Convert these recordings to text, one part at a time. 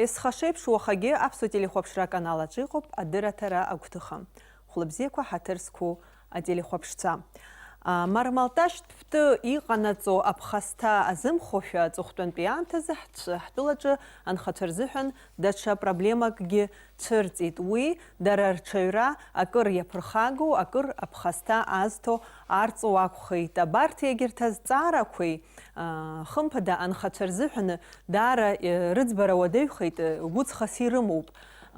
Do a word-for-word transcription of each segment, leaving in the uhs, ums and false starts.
Есхашеиԥш уахагьы аԥсуа телехәаԥшра аканал аҿы иҟоуп адырраҭара агәҭыха. Хәлыбзиақәа, ҳаҭыр зқәу ателехәаԥшцәа. А, Мармалташьтә ԥты иҟанаҵо аԥхасҭа азымхошәа аҵыхәтәантәи аамҭазы ҳцә-, ҳтәылаҿы анхацәа рзыҳәан даҽа проблемакгьы цәырҵит. Уи дара рҽаҩра акыр иаԥырхагоу, акыр аԥхасҭа азҭо арҵу акәхеит. Абарҭ егьырҭ азҵаарақәеи, а, хымԥада, анхацәа рзыҳәаны даара, э, рыӡбара уадаҩхеит, э, гәыҵхас ирымоуп.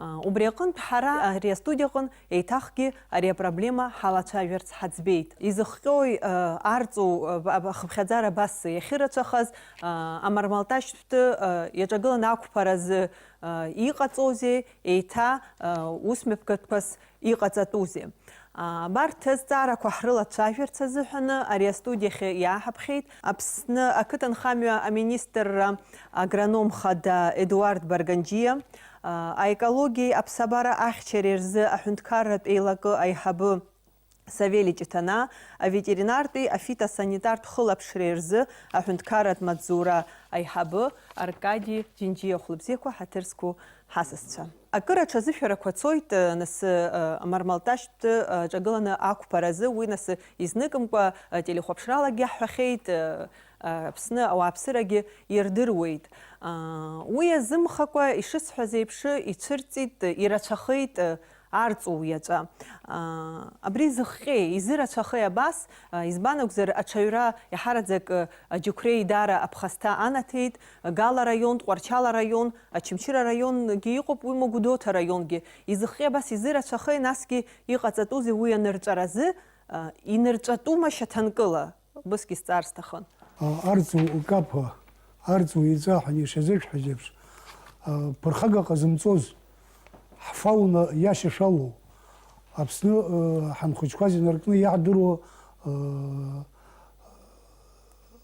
А, убри аҟынтә ҳара ари астудиаҟын еиҭахгьы ари апроблема ҳалацәажәарц ҳаӡбеит. Изыхҟьои, э, арҵу, э, аб-, ахыԥхьаӡара абас иахьырацәахаз, а, амармалташьтә ԥты, э, иаҿагыланы ақәԥаразы, э, иҟаҵозеи, еиҭа, э, ус мҩаԥгатәқәас иҟаҵатәузеи? А, абарҭ азҵаарақәа ҳрылацәажәарц азыҳәаны ари астудиахь иааҳаԥхьеит Аԥсны ақыҭанхамҩа аминистрра агроном хада Едуард Барганџьиа, а, аекологиеи аԥсабара ахьчареи рзы аҳәынҭқарратә еилакы аиҳабы Савели Ҷыҭанаа, аветеринартәи афитосанитартә хылаԥшреи рзы аҳәынҭқарратә маҵзура аиҳабы Аркади Џьынџьиа. Хәлыбзиақәа, ҳаҭыр зқәу ҳасасцәа. Акыр аҽазышәарақәа цоит, э, нас, э, амармалташьтә, э, ҿагыланы ақәԥаразы, уи нас изныкымкәа, э, телехәаԥшралагьы ҳҳәахьеит, э, э, Аԥсны ауааԥсырагьы ирдыруеит. А, уи азымхакәа, ишысҳәаз еиԥш, ицәырҵит, ирацәахеит, э, арҵу иаҵәа. А, абри зыхҟьеи, изырацәахеи абас? А, избан акәзар, аҽаҩра иаҳараӡак, э, аџьықәреи даара аԥхасҭа анаҭеит, Гала араион, Тҟәарчал араион, Очамчыра араионгьы иҟоуп, уимоу Гәдоуҭа араионгьы. Изыхҟьеи абас изырацәахеи, насгьы иҟаҵатәузеи уи анырҵәаразы, а, инырҵәатәума шьаҭанкыла? Убысгьы сҵаар сҭахын. А, арҵу каԥа, арҵу еиҵаҳәан ишазышәҳәаз еиԥш, а, ԥырхага ҟазымҵоз, ҳфауна иашьашәалоу, Аԥсны, а, ҳанхәыҷқәаз инаркны иаҳдыруа, а,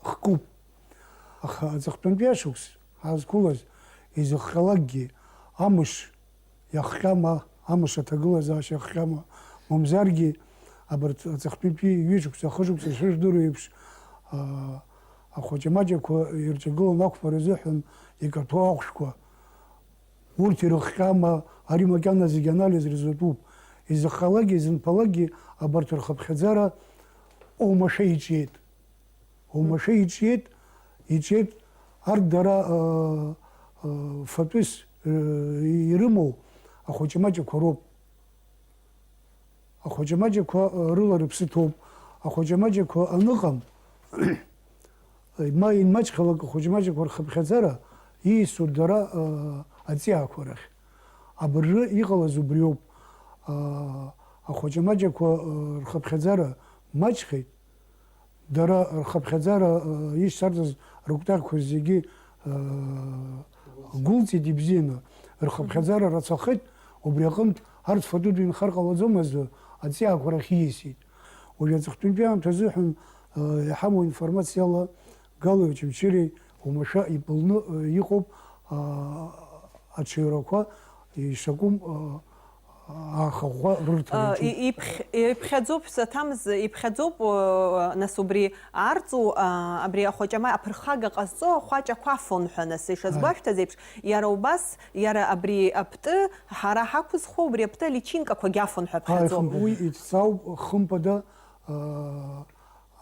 хкуп. Аха аҵыхәтәантәи ашықәс ҳазқәылаз изыхҟьалакгьы амш иахҟьама, амш аҭагылазаашьа ахҟьама, мамзаргьы абарҭ аҵыхәтәантәи ҩышықәса, хышықәса шәыжәдыруа еиԥш, а, ахәаҷамаҷақәа ирҿагылон ақәԥара азыҳәан икаҭәо ахәшәқәа. Урҭ ирыхҟьама, ари макьана зегь анализ рзутәуп. Изыхҟьалакгьы, изынԥалакгьы абарҭ рхыԥхьаӡара оумашәа иҿиеит. Оумашәа иҿиеит, иҿиеит, арҭ дара, ы, ы, фатәыс, ы, ирымоу ахәаҷамаҷақәа роуп. Ахәаҷамаҷақәа, ы, рыла рыԥсы ҭоуп. Ахәаҷамаҷақәа аныҟам, ма имаҷхалак ахәаҷамаҷақәа рхыԥхьаӡара ииасуа дара, ы, аҵиаақәа рахь. Абыржәы иҟалаз убриоуп. Ы, ахәаҷамаҷақәа, ы, рхыԥхьаӡара маҷхеит. Дара рхыԥхьаӡара, э, ишьҭарҵаз рыкәтаӷьқәа зегьы, э, гәылҵит ибзианы. Рхыԥхьаӡара рацәахеит, убри аҟынтә арҭ фатәык инхар ҟалаӡомызт, аҵиаақәа рахь ииасит. Уажә аҵыхәтәантәи аамҭа азыҳәан, э, иҳамоу информациала Галеи Очамчыреи оумашәа ипылны, э, иҟоуп, а, аҽаҩрақәа ишакәым, а, ахахәа рырҭара. А, аҿуп. И-, иԥхь-, иԥхьаӡоуп, саҭамыз, иԥхьаӡоуп, а, нас убри арҵу, а, абри ахәаҷама-, аԥырхага ҟазҵо ахәаҷақәа афон ҳәа, нас, ишазгәашәҭаз еиԥш, иара убас, иара абри аптәы, ҳара ҳақәызхуа, убри аптәы аличинкақәагьы афон ҳәа. Ааи, аԥхьаӡоуп. Хымԥада, уи иҭҵаауп, хымԥада, а,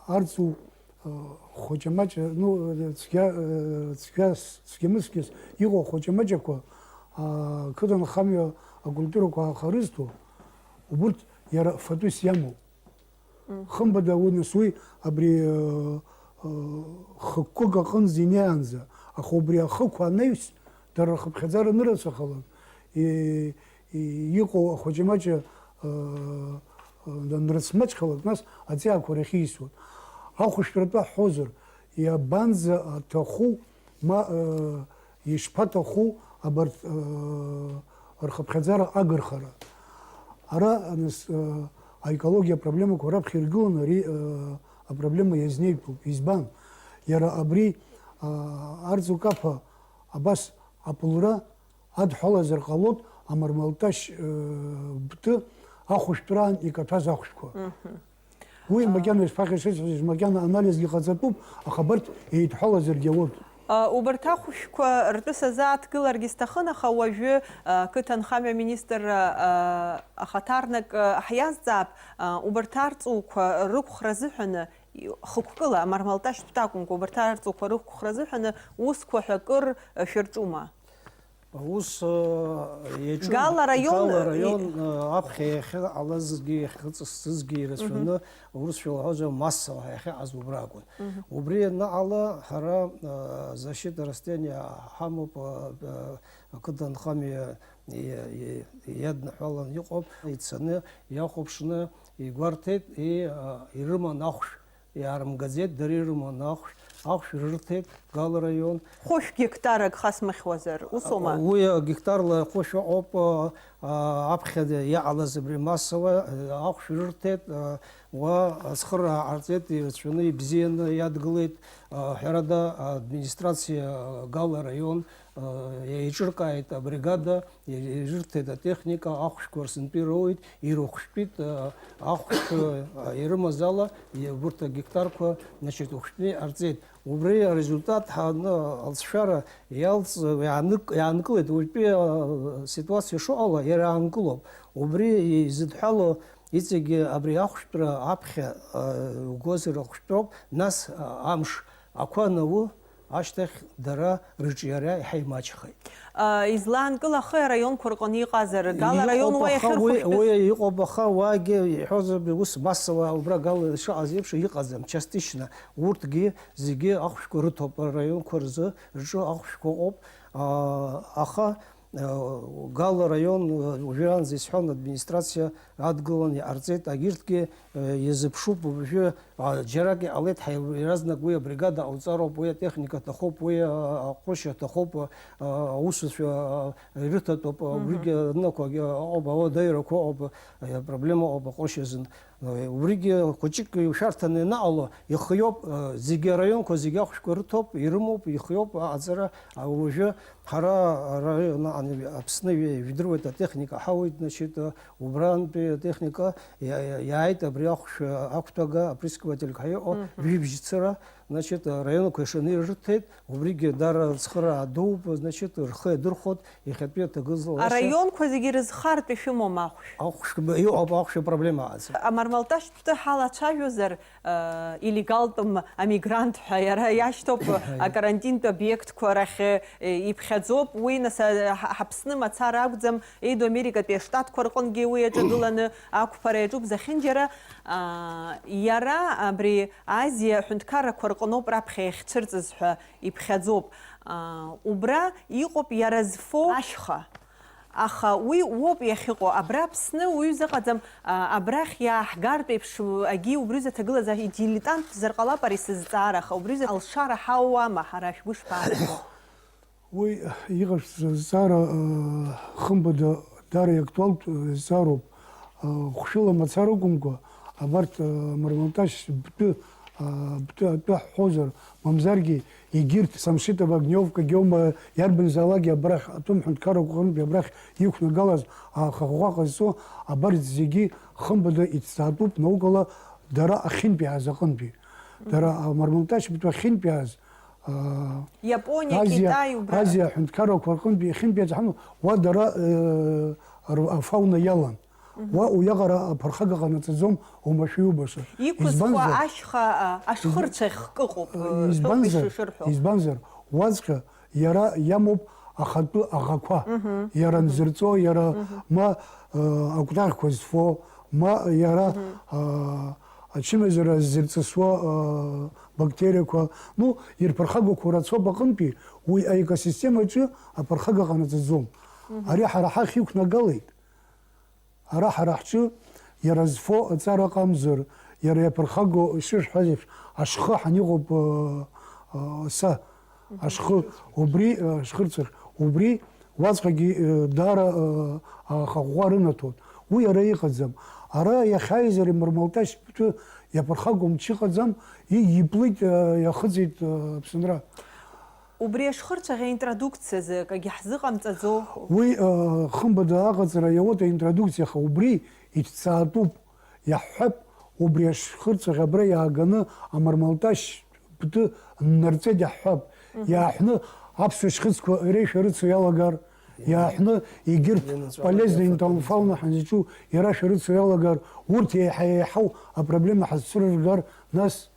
арҵу, а, хәаҷамаҷа, ну, цәгьа, а, цәгьа, цәгьамызқьыс иҟоу ахәаҷамаҷақәа, а, қыҭанхамҩа акультурақәа аахарызҭо, убырҭ иара фатәыс иамоуп. Мм. Хымԥада, уи, нас, уи абри, а, а, хықәкык аҟынӡа инеиаанӡа, аха убри ахықә анаҩс, дара рхыԥхьаӡара анырацәахалак, и-, и-, иҟоу ахәаҷамаҷа, а, а, анрыцмаҷхалак, нас аҵиаақәа рахь ииасуан. Ахәышәтәратәы ҳҳәозар, иабанӡа аҭаху, ма, а, ишԥаҭаху абарҭ, а, рхыԥхьаӡара агырхара? Ара, нас, а, аекологиа апроблемақәа раԥхьа иргыланы ари, а, апроблема иазнеитәуп. Избан? Иара абри, а, арҵу каԥа абас апылра адҳәалазар ҟалоит амармалташь, э, бты ахәышәтәраан икаҭәаз ахәшәқәа. Мгм. Уи макьана ишԥахьашьыцыз, макьана анализгьы ҟаҵатәуп, аха абарҭ еидҳәалазаргьы ауеит. Убарҭ ахәшәқәа ртәы сазааҭгыларгьы сҭахын, аха уажәы ақыҭанхамҩа аминистрра ахаҭарнак ҳиазҵаап, убарҭ арҵуқәа рықәхра азыҳәаны, хықәкыла, амармалташьтә акәымкәа, убарҭ арҵуқәа рықәхра азыҳәаны усқәа ҳәа акыр шәырҿума? Аус, э, иаҿуп. Гала араион, Гала араион, и- э, аԥхьа иахьыҟалазгьы, иахьыҵысызгьы ирацәаны, урысшәала ҳәа массовый иахьыҟаз убра акәын. Мгм. Убри анаҟала, ҳара, э, защита растения ҳамоуп, э, э, ақыҭанхамҩа и-, и-, иаднаҳәалан иҟоуп, ицаны иахәаԥшны игәарҭеит, и-, э, ирыман ахәшә. Иаарымгаӡеит, дара ирыман ахәшә, ахәшә рырҭеит, Гала раион. Хәышә геқтарак хасмыхьуазар, усоума? Уи геқтарла хәышә ыҟоуп, а, а, аԥхьа иҟалаз абри массовый, а, ахәшә рырҭеит, а, уа ацхыраа ҟарҵеит, ирацәаны, ибзианы иадгылеит, а, ҳәарада, администрациа, а, Гала раион, а, еиҿыркааит абригада, ирырҭеит атехника, ахәшәқәа рсынтәа ироуеит, ирыхәшәтәит, а, ахәшә, а, ирымаз ала, и-, урҭ агеқтарқәа, значит, хәшәтәны иҟарҵеит. Убри арезультат ҳаны алҵшәара иалҵ-, иаанык-, иаанкылеит. Уажәтәи, а, ситуациа шыҟала, иара иаанкылоуп. Убри изыдҳәалоу иҵегьы абри ахәшәтәра аԥхьа, а, угозар ахәшәтәроуп, нас, а, амш ақәа анау, ашьҭахь дара рыҿиара иаҳа имаҷхеит. А, излаанкыла ахы араионқәа рҟны иҟазар, Гала араион уа иахьырхәышәтәыз? Иҟоуп, аха уи, уи иҟоуп, аха уаагьы иҳәозар, ус массовый убра Гала ишыҟаз еиԥш иҟаӡам, частично. Урҭгьы зегьы ахәшәқәа рыҭоуп, араионқәа рзы, рҿы ахәшәқәа ыҟоуп. А, аха, а, Гала араион, а, уажәраанӡа исҳәон, администрациа адгылан иҟарҵеит, агьырҭгьы, э, иазыԥшуп, уажәы, а, џьарак иҟалеит, ҳаи-, иаразнак уи абригада ҟауҵароуп, уи атехника аҭахуп, уи, а, аҟәышь аҭахуп, а, аусуцәа, а, ирыҭатәуп, а, Мгм. убригьы анақәагьы ыҟоуп, ауадаҩрақәа ыҟоуп, а, проблема ыҟоуп аҟәышь азын. А, убригьы хәыҷык иушәарҭаны ианаҟало, ихиоуп, а, зегьы араионқәа зегьы ахәшәқәа рыҭоуп, ирымоуп, ихиоуп аҟаҵара, а, уажәы Ҳара ара, наҟ-, Аԥсны ижәдыруеит атехника ҳауеит, значит, убрантәи атехника иа-, иа-, иааит абри ахәшә ақәтәага, опрыскивательк ҳәа иҟоу, Мгм. ҩыбжьцара, значит, араионқәа ишаны ирырҭеит, убригьы дара цхыраа дууп, значит, рхы иадырхәоит иахьатәи аҭагылазаашьа. Араионқәа зегьы ирызхартә ишәымоума ахәшә? Ахәшә, иҟоуп ахәшә апроблема аӡам. Амармалташьтә ҳалацәажәозар, э, илегалтәым амигрант ҳәа иара иашьҭоуп, акарантинтә обиектқәа рахь, э, иԥхьаӡоуп. Уи, нас, а, ҳа-, Ҳаԥсны мацара акәӡам, Еидо Америкатәи аштатқәа рҟынгьы уи аҿагыланы ақәԥара иаҿуп зехьынџьара. А, иара абри Азиа аҳәынҭқаррақәа рҟноуп раԥхьа иахьцәырҵыз ҳәа иԥхьаӡоуп. А, убра иҟоуп иара зфо ашьха. Аха уи уоуп иахьыҟоу, абра Аԥсны уҩыза ыҟаӡам, а, абрахь иааҳгартә еиԥш, агьи убри рзы аҭагылазаашьа, идилетантзар ҟалап ари сызҵаара, аха убри рзы алшара ҳауама, ҳара шәгәы шԥаанагоу? Уи иҟашәҵаз азҵаара, а, хымԥада даара иактуалтә, а, зҵаароуп. А, хәшәыла мацара акәымкәа, абарҭ, а, Мармалташь бтәы, а, бтәы атәы ҳҳәозар, мамзаргьы егьырҭ Самшитова, Огневкагьы аума, иарбанзаалакгьы абрахь атәым ҳәынҭқаррақәа рҟынтәи абрахь иқәнагалаз ахаҟәҟәа ҟазҵо, абарҭ зегьы хымԥада иҭҵаатәуп наукала дара ахьынтәиааз аҟынтәи. Дара, а, Мармалташь бтәы ахьынтәиааз, а, Иапониа, Азиа, Китай, убра. Азиа аҳәынҭқаррақәа рҟынтәи ахьынтәиааз ҳамоу, уа дара, э, р-, афауна иалан. Уа уиаҟара аԥырхага ҟанаҵаӡом, оумашәа иубаша. Иқәызхуа Избанзар? Ашьха, а, ашхырцәаӷь хкы ыҟоуп, э, ҳәоуп Избанзар? Ишырҳәо. Избанзар? Уаҵәҟьа иара иамоуп ахатәы аӷақәа. Иара нзырҵо, иара ма, э, акәтаӷьқәа зфо, ма иара, а, ачымазара ззырҵысуа, а, бактериақәа. Ну, ирԥырхагақәоу рацәоуп аҟынтәи, уи аекосистемаҿы аԥырхага ҟанаҵаӡом. Ари ҳара ҳахь иқәнагалеит. Ара ҳара ҳҿы иара зфо аҵара ыҟамзар, иара иаԥырхагоу, ишырҳәаз еиԥш, ашхы ҳаниҟоуп, ы, ы, са, ашхы, убри, ы, ашхырцәаӷь, убри уаҵәҟьагьы, ы, даара, ы, ахаҟәҟәа рынаҭоит. Уи ара иҟаӡам. Ара иахьааиз ари Мармалташь бтәы иаԥырхагоу мчы ыҟаӡам, и-, иплит, ы, иахыҵит, ы, Аԥсынра. Убри ашхырцәаӷь аинтродукциазы акагьы ҳзыҟамҵаӡо? Уи, э, хымԥада аҟаҵара иауеит аинтродукциа, аха убри иҭҵаатәуп, иаҳҳәап, убри ашхырцәаӷь абра иааганы амармалташь бтәы ннарҵеит иаҳҳәап, Иааҳәны аԥсуа шьхыцқәа иара ишәарыцо иалагар, иааҳәны егьырҭ полезный интеллектуалны ҳанзаҿу иара шәарыцо иалагар, урҭ еиҳа-еиҳау апроблема ҳазцәырыргар, нас,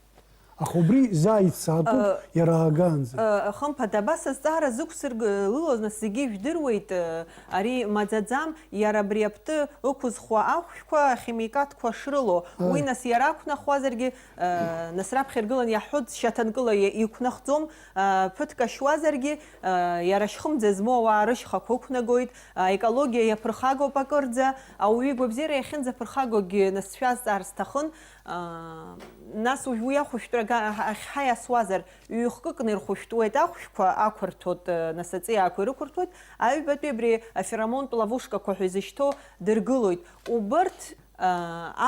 аха убри заа иццакуп, Э, иара аагаанӡа. Э, хымԥада, абас азҵаара зықәсыргылоз, нас зегьы ижәдыруеит, э, ари маӡаӡам, иара абри аптәы ықәызхуа ахәшәқәа ахимикатқәа шрылоу. Ааи. Уи, нас, иара ақәнахуазаргьы, э, нас раԥхьа иргыланы иаҳҳәоит, шьаҭанкыла иа-, иқәнахӡом, э, ԥыҭк ашьуазаргьы, э, иара шьхымӡа змоу ауаа рышьхақәа ықәнагоит, э, аекологиа иаԥырхагоуп акырӡа, ауаҩы игәабзиара иахьынӡаԥырхагогьы, нас, сшәазҵаар сҭахын, э, нас уи, уи ахәышәтәра га-, ахьҳа иасуазар, ҩ-хкыкны ирхәышәтәуеит ахәшәқәа, ақәырҭәоит, э, нас аҵиаақәа ирықәырҭәоит, аҩбатәи абри аферомонтә ловушкақәа ҳәа изышьҭоу дыргылоит. Убырҭ, э,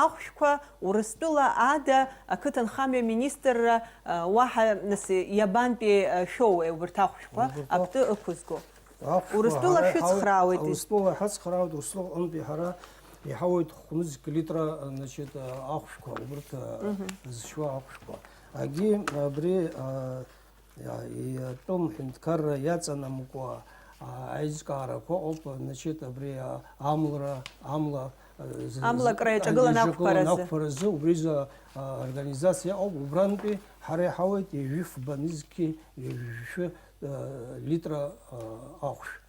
ахәшәқәа Урыстәыла ада ақыҭанхамҩа министрра, э, уаҳа, нас, иабантәи, э, шәоуеи убырҭ ахәшәқәа Убырҭ аптәы ықәызго? Ахәшәқәа Урыстәыла ҳара шәыцхраауеит. Иҳауеит, Урыстәыла ҳацхраауеит, Урыстәыла аҟынтәи ҳара иҳауеит хә-нызқь литра, значит, ахәшәқәа, убырҭ, э, Мгм. зшьуа ахәшәқәа. Агьи абри, э, иа-, иатәым ҳәынҭқарра иаҵанамкуа, а, аизкаарақәа ыҟоуп, значит, абри, а, амлра, амла, а, з-, Амла з-, акра иаҿагылан иаҿагылан ақәԥаразы. Ақәԥаразы, убри за, а, организациа ыҟоуп, убрантәи ҳара иҳауеит ҩажәи фба нызқьи ҩажәи жәшәы, а, литра, а, ахәшә.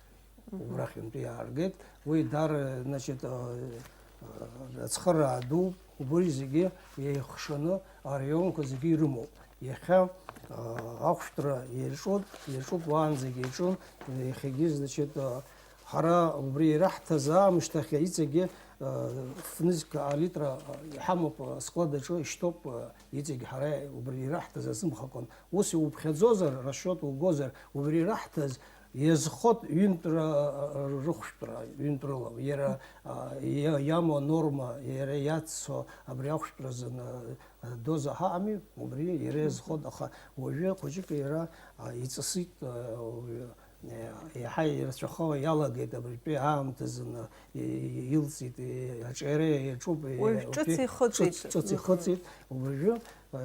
Мгм. Убрахьынтәи иааргеит. Уи даара, значит, а, а, ацхыраа ду, убри зегьы еихшаны араионқәа зегьы ирымоуп. Иахьа, а, ахәшәтәра иаҿуп, иаҿуп, уаанӡагьы иаҿын, иахьагьы, значит, а, ҳара убри ираҳҭаз аамышьҭахь иҵегьы, а, фнызқь алитра, а, иҳамоуп, а, склад аҿы ишьҭоуп, а, иҵегь ҳара убри ираҳҭаз азымхакәан. Ус иуԥхьаӡозар, расчет угозар, убри ираҳҭаз иазхоит ҩынтәра, а, а, рыхәшәтәра, ҩынтәрыла. Иара, а, иа-, иамоу анорма, иара иаццо абри ахәшәтәразын, а, Доза ҳаҟами, убри иара иазхоит, аха уажәы хәыҷык иара, а, иҵысит, а, уаҩы, е, еиҳа ирацәахо иалагеит абритәи аамҭазын, а, и-, и-, илҵит, и-, аҿиара иаҿуп, и-, Уажә ҿыц убри ихыҵит. ҿыц, ҿыц Мгм. ихыҵит. Уажәы, а,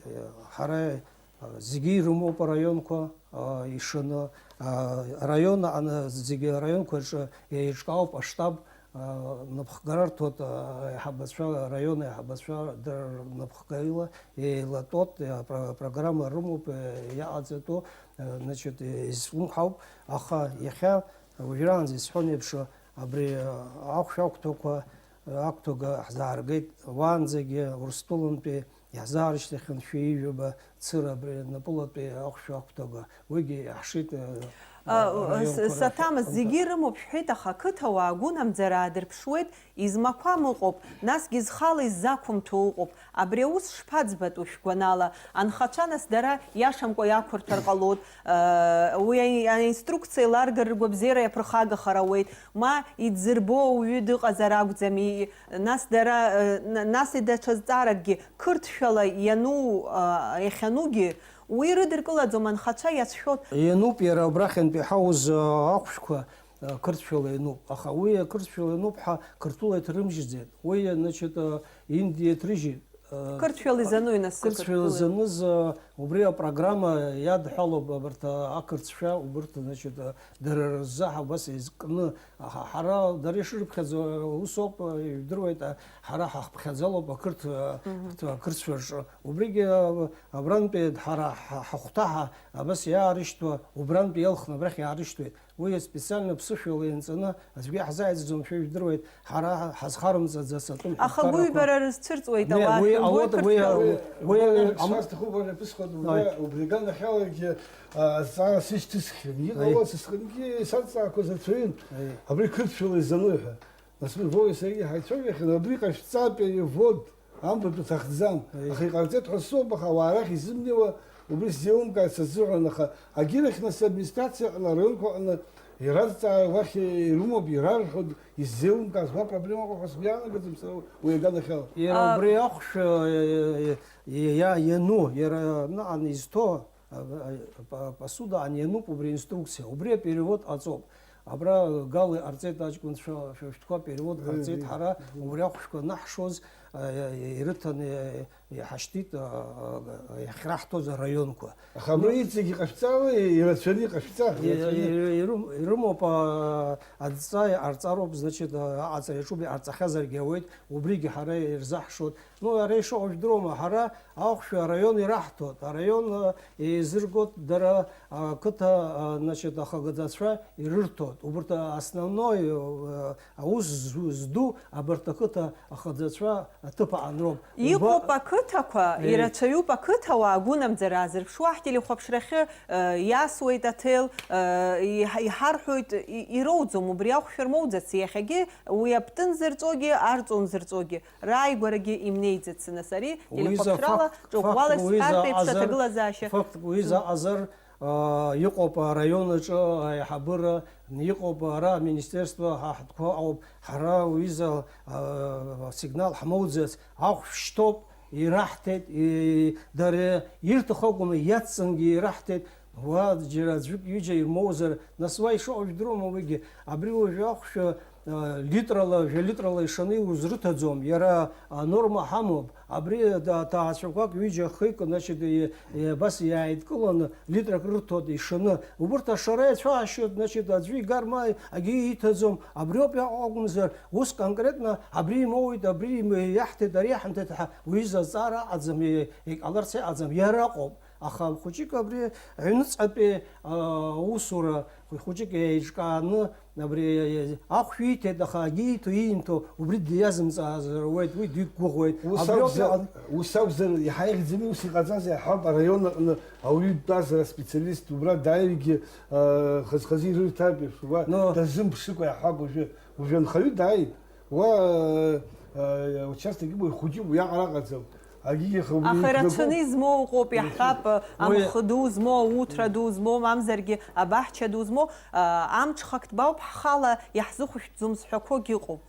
е, ҳара, а, зегьы ирымоуп араионқәа, а, ишаны, а, араион аҟны зегьы араионқәа рҿы еиҿкаауп аштаб, а, напхгара рҭоит, а, аиҳабацәа, араион аиҳабацәа дара рнапхгаҩла еилатәоит, а, про-, программа рымоуп, а, иаҟаҵатәу, а, значит, а, изҿлымҳауп, аха иахьа уажәраанӡа исҳәон еиԥш, абри, а, ахәшә ақәҭақәа, а, ақәҭага ҳзааргеит, уаанӡагьы Урыстәылантәи Иаҳзаарышьҭхьан шәи ҩажәаба цыра абри напылатәи ахәшә ақәҭага, уигьы иаҳшеит, э, А, араионқәа с-, рахь. Саҭамыз, зегьы ирымоуп шәҳәеит, аха ақыҭауаа агәынамӡара аадырԥшуеит, измақәам ыҟоуп, насгьы зхала иззақәымҭәо ыҟоуп. Абри аус шԥаӡбатәу шәгәанала? Анхацәа нас дара иашамкәа иақәырҭәар ҟалоит, э, уи аи-, аинструкциа еиларгар ргәабзиара иаԥырхагахар ауеит, ма идзырбо ауаҩы дыҟазар акәӡами? Нас дара, э, н-, нас даҽа зҵааракгьы, қырҭшәала иану, а, иахьанугьы, уи рыдыркылаӡом, анхацәа иацәшәоит. Иануп иара абрахьынтә иҳауз, а, ахәшәқәа, а, қырҭшәала иануп. Аха уи ақырҭшәала иануп ҳәа Қырҭтәыла иҭрымжьӡеит. Уи, значит, а, Индиа иҭрыжьит. Э, Қырҭшәала изану, нас, Қырҭшәала Қырҭтәыла изаныз, э, убри апрограмма иадҳәалоуп абарҭ, э, ақырҭцәа, убарҭ, значит, э, дара рзы ҳа-, убас еизкны, ҳа-, ҳара, дара ишрыԥхьаӡо, э, усоуп, э, ижәдыруеит, э, ҳара ҳахԥхьаӡалоуп ақырҭ, э, Мгм. ҭ-, ақырҭцәа рҿы. Убригьы, э, абрантәи ҳара ҳа-, ҳахәҭаҳа абас иаарышьҭуа, убрантәи иалхны абрахь иаарышьҭуеит. Уи специально ԥсышәала ианҵаны аӡәгьы иаҳзааигӡаӡом, шәа ижәдыруеит, ҳара ҳазхарымҵаӡац атәым Аха ҳәынҭқаррақәа. Гәыҩбара рызцәырҵуеит Не, ауаа, уи, шәымбои, вот, уи, Қырҭтәыла? уи, Уи ам- ԥсас ҭахуп, уара ԥысхуа Аи. дубра, убри аганахьалагьы, а, азҵаара сышьҭысхьан. Иҟалаз Аи. сысҟынгьы сацҵаақәаз рацәаҩын. Аи. Абри қырҭшәала изану ҳәа. Нас уи Вовеи сареи ҳаицәажәахьан, абри ҟашәҵа перевод. Амбатәы ҭахӡам. Аиеи. Аха иҟарҵеит ҳәа соуп, аха ауаа рахь изымнеиуа убри сзеилымкаарц азыҳәан, аха агьырахь нас администрациа аҟны, араионқәа аҟны иразҵаа уахь ирымоуп, ирарҳәоит, исзеилымкаарц, уа проблема ыҟоуп ҳәа сгәы иаанагаӡом сара уи аганахьала. Иара А, убри ахәшә, э, э, э, иа-, иану, иара анаҟа изҭо, а, а, па-, посуда аниануп убри инструкциа, убри аперевод ҟаҵоуп. Абра гала иҟарҵеит аҷкәынцәа, шәа шәтәқәа перевод ҟарҵеит, ҳара убри ахәшәқәа анаҳшоз, а, ирыҭаны иҳашьҭит, а, а, иахьраҳҭоз араионқәа. Аха абра иҵегь иҟашәҵама, ирацәаны иҟашәҵа, ирацәаны? Иры-, ирым-, ирымоуп, а, адҵа иҟарҵароуп, значит, а, аҟаҵара иаҿуп, иҟарҵахьазаргьы ауеит, убригьы ҳара ирзаҳшоит. Ну, ара ишыҟоу жәдыруама, ҳара ахәшәы араион ираҳҭоит, араион, а, еизыргоит дара, ақыҭа, а, значит, ахагаӡацәа ирырҭоит. Убарҭ основной, а, аус зу-, зду абарҭ ақыҭа ахаӡацәа аҭыԥ аанроуп. Иҟоуп ақыҭақәа, Еи. ирацәаҩуп ақыҭауаа гәынамӡара аазырԥшуа, ҳтелехәаԥшрахьы, э, иасуеит аҭел, э, иҳ-, иҳарҳәоит, и-, ироуӡом, убри ахәшәы рмоуӡац, иахьагьы уи аптын зырҵогьы, арҵон зырҵогьы, рааигәарагьы имнеиӡац, нас ари Уи за телехәаԥшрала, факт, ҿыӷәӷәала факт, уи за исҳәартә еиԥш азар, аҭагылазаашьа факт, уи за азар, а, иҟоуп араион аҿы аиҳабыра, иҟоуп ара аминистерство, ҳа ҳтәқәа ауп, ҳара уи за, а, сигнал ҳмоуӡац, ахә шьҭоуп, ираҳҭеит, и-, дара ирҭаху акәым, иацҵангьы ираҳҭеит, уа џьара аӡәык ҩыџьа ирмоузар, нас уа ишыҟоу жәдыруама уигьы, абри уажәы ахәшәы, а, литрала, жәа литрала ишаны иузрыҭаӡом, иара анорма ҳамоуп, абри да-, ҭаацәақәак ҩыџьа хҩык, значит, и-, и-, абас иааидкыланы литрак рырҭоит ишаны, убырҭ ашара иацәаашьоит, значит, аӡәы игар ма акгьы ииҭаӡом, абриоуп иаҟоу акәымзар, ус конкретно абри имоуит, абри им-, иаҳҭеит, ари иаҳамҭеит ҳәа уи изы азҵаара аҟаӡам, и-, иҟаларц иҟаӡам, иара ыҟоуп. Аха хәыҷык абри аҩныҵҟатәи, а, аусура хәыҷык еиҿкааны абри ахә ииҭеит, аха агьы ииҭо, иимҭо, убри диазымҵаазар ауеит, уи диқәгәыӷуеит. Ус Абри акәзар, ауп ус акәзар, иҳаихьӡами, ус иҟаҵазар, иаҳҳәап, араион аҟны ауаҩы дтәазар, аспециалист, убра дааиргьы, а, хаз-хазы ирырҭартә еиԥш, уа Но. дазымԥшыкәа иаҳҳәап, уажәы, уажәы анхаҩы дааит. Уа, э, э, участок имоу ихәыҷуп, уиаҟара аҟаӡам. Агьигьы аха убри Аха иқәнагоуп. Ирацәаны измоу ыҟоуп, иаҳҳәап, Уи амхы ду змоу, ауҭра ду змоу, мамзаргьы абаҳча ду змоу, а, амҽхак ҭбаауп, ҳхала иаҳзыхәышәтәӡом зҳәақәогьы ыҟоуп.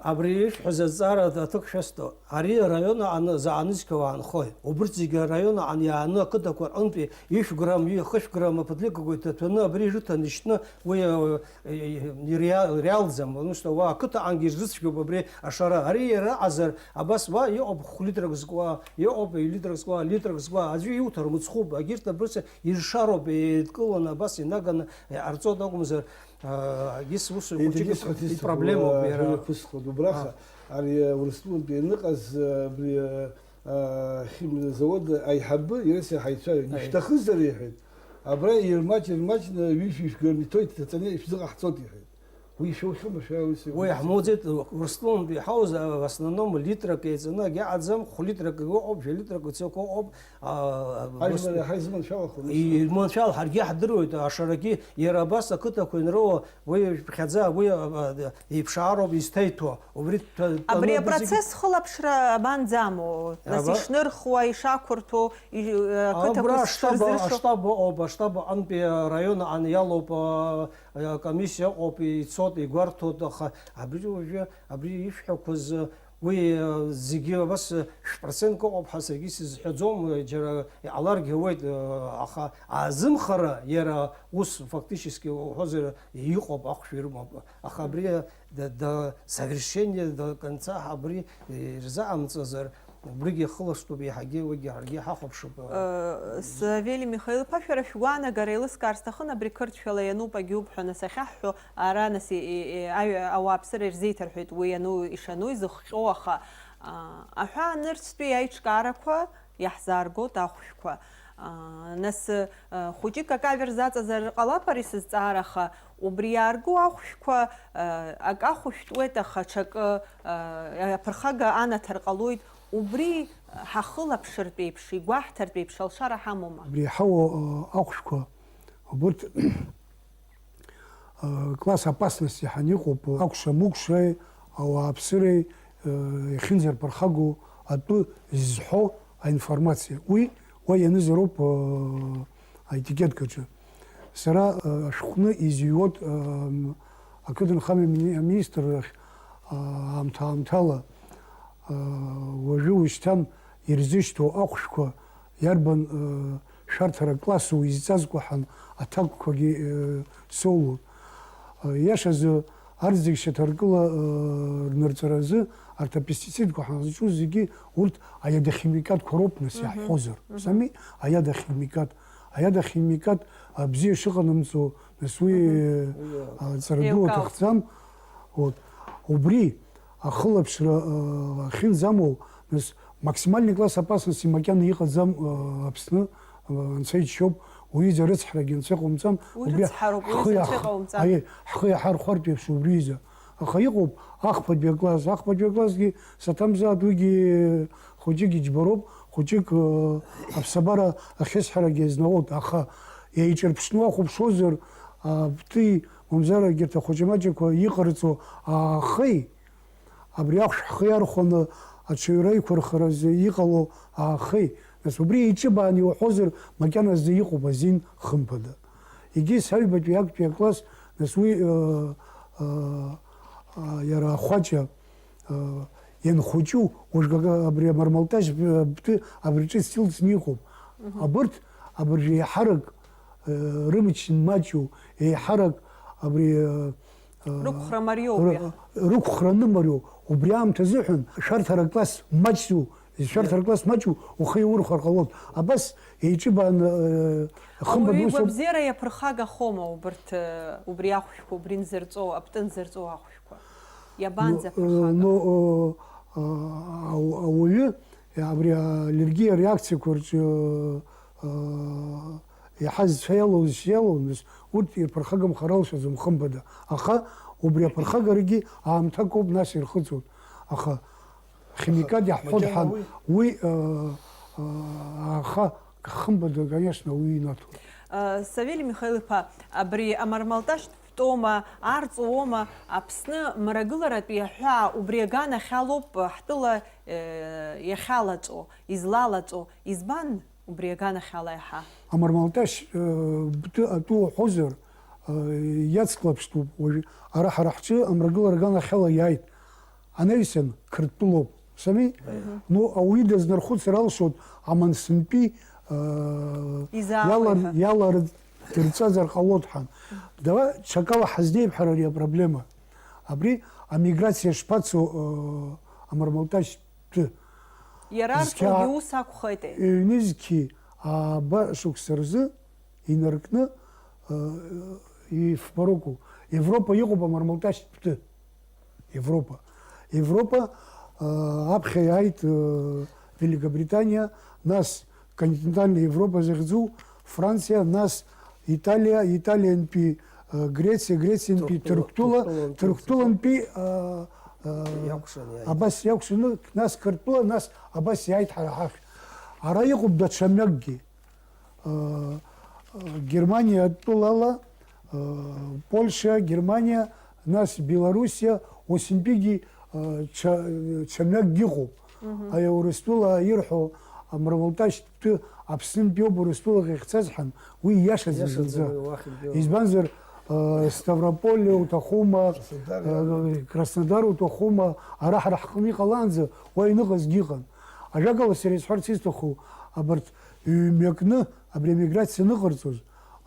Абри ишәҳәаз азҵаара аҭыԥ шәасҭо, ари араион аҟны заҟа нызқьуа аанхои? Убырҭ зегьы араион аҟны иааны ақыҭақәа рҟынтәи ишә грамм, хышә грамм аԥыҭликақәа иҭаҭәаны абри ирыҭаны ишьҭны уи, э, иреал-, реалӡам, потому что уа ақыҭаҟангьы ирзыцәгьоуп абри ашара. Ари иара аҟазар, абас уа иҟоуп хә-литрак зкуа, иҟоуп ҩ-литрак зкуа, литрак зкуа, аӡәы иуҭар мыцхәуп, агьырҭ абырсқәа иршароуп, еидкыланы абас инаганы иҟарҵоит акәымзар, а, егьыс ус Еиҭагьы хәыҷык схаҭисҭаху, ипроблемоуп а, иара. Шәырқәысхуеит убраха. А. Ари, а, Урыстәылантәи ианыҟаз, а, абри, а, а, химзавод аиҳабы иара саҳаицәажәеит. Аи. Ишәҭахызар, иҳәеит. Абра ирмаҷ-, ирмаҷны ҩышә-ҩышә грамм иҭоит, иҭаҵаны ишәзыҟаҳҵоит, иҳәеит. Уи ишәоухьоума, шәара ус Уи иҟоуҵеи? Ҳмоуӡеит, Урыстәылантәи иҳауз, а, в основном литрак еиҵаны агьаҟаӡам, хә-литрак ыҟоуп, жәа-литрак ицақәа ыҟоуп, а, а, Ажәлар ус иаҳа изманшәалахо, ус. И-, иманшәал, ҳаргьы ҳдыруеит, ашарагьы иара абас ақыҭақәа инроуа, уи ԥхьаӡа, уи, а, а, еиԥшаароуп изҭаиҭәо. Убри ҭа-, Абри ҭанадызгьы апроцесс хылаԥшра абанӡамоу? Нас Аба- ишнырхуа, ишақәырҭәоу, и-, ақыҭақәа Абра аштаб, шырзыршо? аштаб ыҟоуп, аштаб аҟынтәи араион аҟны иалоуп, а, а, комиссиа ыҟоуп, ицоит, игәарҭоит, аха абри уажәы, абри ишәҳәақәаз, уи, а, зегьы абас, а, шә-процентк ыҟоуп ҳәа саргьы сызҳәаӡом, а, џьара иҟаларгьы ауеит, а, аха аазымхара иара ус фактически уҳәозар иҟоуп, ахәшә ирымоуп. Аха абри, да, да, совершение, до конца абри, э, ирзаҟамҵазар, убригьы ихылаштәуп, еиҳагьы уигьы ҳаргьы ҳахәаԥшып. Э, Савели Михаил-иԥа, шәара шәгәаанагара еилыскаар сҭахын, абри қырҭшәала иануп, агьуп ҳәа нас ахьаҳҳәо, ара нас и-, и-, и-, аҩ-, ауааԥсыра ирзеиҭарҳәеит уи иану, ишану, изыхҟьо, аха, а, аҳәаа нырцәтәи аиҿкаарақәа иаҳзааргоит ахәшәқәа. Аа, нас, э, хәыҷык акавер заҵазар ҟалап ари сызҵаара, аха убри иаарго ахәшәқәа, э, акы ахәышәтәуеит, аха ҽакы, э, аԥырхага анаҭар ҟалоит. Убри ҳахылаԥшыртә еиԥш, игәаҳҭартә еиԥш алшара ҳамоума? Абри иҳауа, э, ахәшәқәа, убырҭ Класс опасности ҳәа иҟоуп, акәша-мыкәшеи, ауааԥсыреи, э, иахьынӡарԥырхагоу атәы зҳәо аинформациа. Уи уа ианызароуп, э, аетикеткаҿы. Сара, э, ашәҟәны изыҩуеит, э, ақыҭанхамҩа мини-, аминистррахь, э, аамҭа-аамҭала, э, уажәы-ушьҭан ирзышьҭоу ахәшәқәа иарбан, э, шәарҭара классу изҵазкуа ҳәа аҭакқәагьы, э, соулон. Иашазы, арҭ зегь шьаҭаркыла, э, рнырҵаразы, арҭ апестицидқәа ҳанзҿу зегьы, урҭ аиадохимикатқәа роуп, нас, иаҳҳәозар. Сами, аиадохимикат. Аиадохимикат, а, бзиа шыҟанамҵо, нас, уи, э, а, ҵара ду аҭахӡам. Вот. Убри ахылаԥшра, э, ахьынӡамоу, нас, максимальный класс опасности макьана иҟаӡам, э, Аԥсны, э, анцәа иџьшьоуп, уи ҩыза рыцҳарагьы анцәа иҟаумҵан, Уи убри рыцҳароуп, уи ҳхы рыцҳа иах-, иҟаумҵан. Аиеи, ҳхы иаҳархәартә еиԥш убри ҩыза. Аха иҟоуп ахԥатәи акласс, ахԥатәи аклассгьы саҭамзааит, уигьы хәыҷык иџьбароуп, хәыҷык, э, аԥсабара ахьысҳәарагьы иазнаут, аха еиҿырԥшны уахәаԥшуазар, абти, мамзар егьырҭ ахәыҷы-маҷақәа иҟарҵо аахеи, абри ахәшә ҳхы иархәаны аҽаҩра иқәырхаразы иҟало аахеи, нас, убри еиҿыбаан иуҳәозар, макьаназы иҟоуп азин, хымԥада. Егьи саҩбатәи актәи акласс, нас, уи, э, э, э, иара ахәаҷа, э, ианхәыҷу, уажәгага абри амармалтаж, э, бты абри ҿыц илҵны иҟоуп. Абырҭ, абыржәы еиҳарак, э, рымч маҷу, еиҳарак абри, э, Рықәхра мариоуп, ры-, иаҳ- рықәхра анымариоу, убри аамҭа азыҳәан, шәарҭара класс маҷу, шәарҭара класс маҷу ухы иаурхәар ҟалоит. Абас еиҿыбааны, э, хымԥада Ауаҩы ус ауп. Игәабзиара иаԥырхагахома убырҭ, э, убри ахәшәқәа, убри нзырҵоу, аптын зырҵоу ахәшәқәа? Иабанӡаԥырхага? Ну, э, ну, э, э, ау-, ауаҩы, э, абри аллергиа реакциақәа рҿы, э, э, Иаҳа зцәа иалоу, зшьа иалоу, нас, урҭ ирԥырхагамхар алшаӡом, хымԥада. Аха убри аԥырхагарагьы аамҭак ауп, нас ирхыҵуеит. Аха химикат Аха иаҳҳәо макьана дҳан, уи уи, э, э, аха хымԥада, конечно, уи инаҭоит. Э, Савелий Михаил-иԥа, абри амармалташьтә тома арҵуома Аԥсны мрагыларатәи аҳәаа убри аганахьалоуп ҳтәыла, э, иахьалаҵо, излалаҵо, избан? Убри аганахьала иаҳа. Амармалташь, э, бты атәы уҳәозар, э, иацклаԥштәуп. Уажә ара ҳара ҳҿы амрагылара аганахьала иааит. Анаҩсан Қырҭтәылоуп. Сами? Мгм. Ну, ауаҩы дазнархәыцыр алшоит, амансынтәи, э, Изаауеи иалар-, ҳәа. Иалар дырҵазар ҟалоит ҳәа. Дара ҽакала ҳазнеип ҳара ари апроблема. Абри амиграциа шԥацо, э, амармалташь Ды. Иара Зқьа-, арҵуагьы ус акәхеитеи? Ҩнызқьи ааба шықәса рзы инаркны, э, ифбароку. Европа иҟоуп амармалташьтә ды. Европа. Европа, э, аԥхьа иааит, э, Великобританиа, нас континентальная Европа захьӡу, Франциа, нас Италиа, Италиантәи, э, Грециа, Грециантәи Ҭырқәтәыла, Ҭырқәтәыла, Ҭырқәтәылантәи, э, э, Иакәшан иааит. Абас иакәшаны, нас Қырҭтәыла, нас абас иааит ҳара ҳахь. Ара иҟоуп даҽа мҩакгьы. Э, э, Германиа атәылала, э, Польша, Германиа, нас Белоруссиа, усынтәигьы, э, ҽа-, ҽа мҩакгьы ыҟоуп. Мгм. Ари Урыстәыла ирҳәо амармалташьтә ды Аԥснынтәи ауп Урыстәылаҟа иахьцаз ҳәан, уи ииашаӡам Ииашаӡам зынӡа. Уи уахьынтәиуа. Избанзар, э, Ставрополь уҭахума, Краснодар, э, Краснодар уҭахума, ара ҳара ҳҟны иҟалаанӡа уа иныҟазгьы ыҟан. Ажәакала, сара исҳәарц исҭаху, абарҭ ҩ-мҩакны абри амиграциа аныҟарҵоз,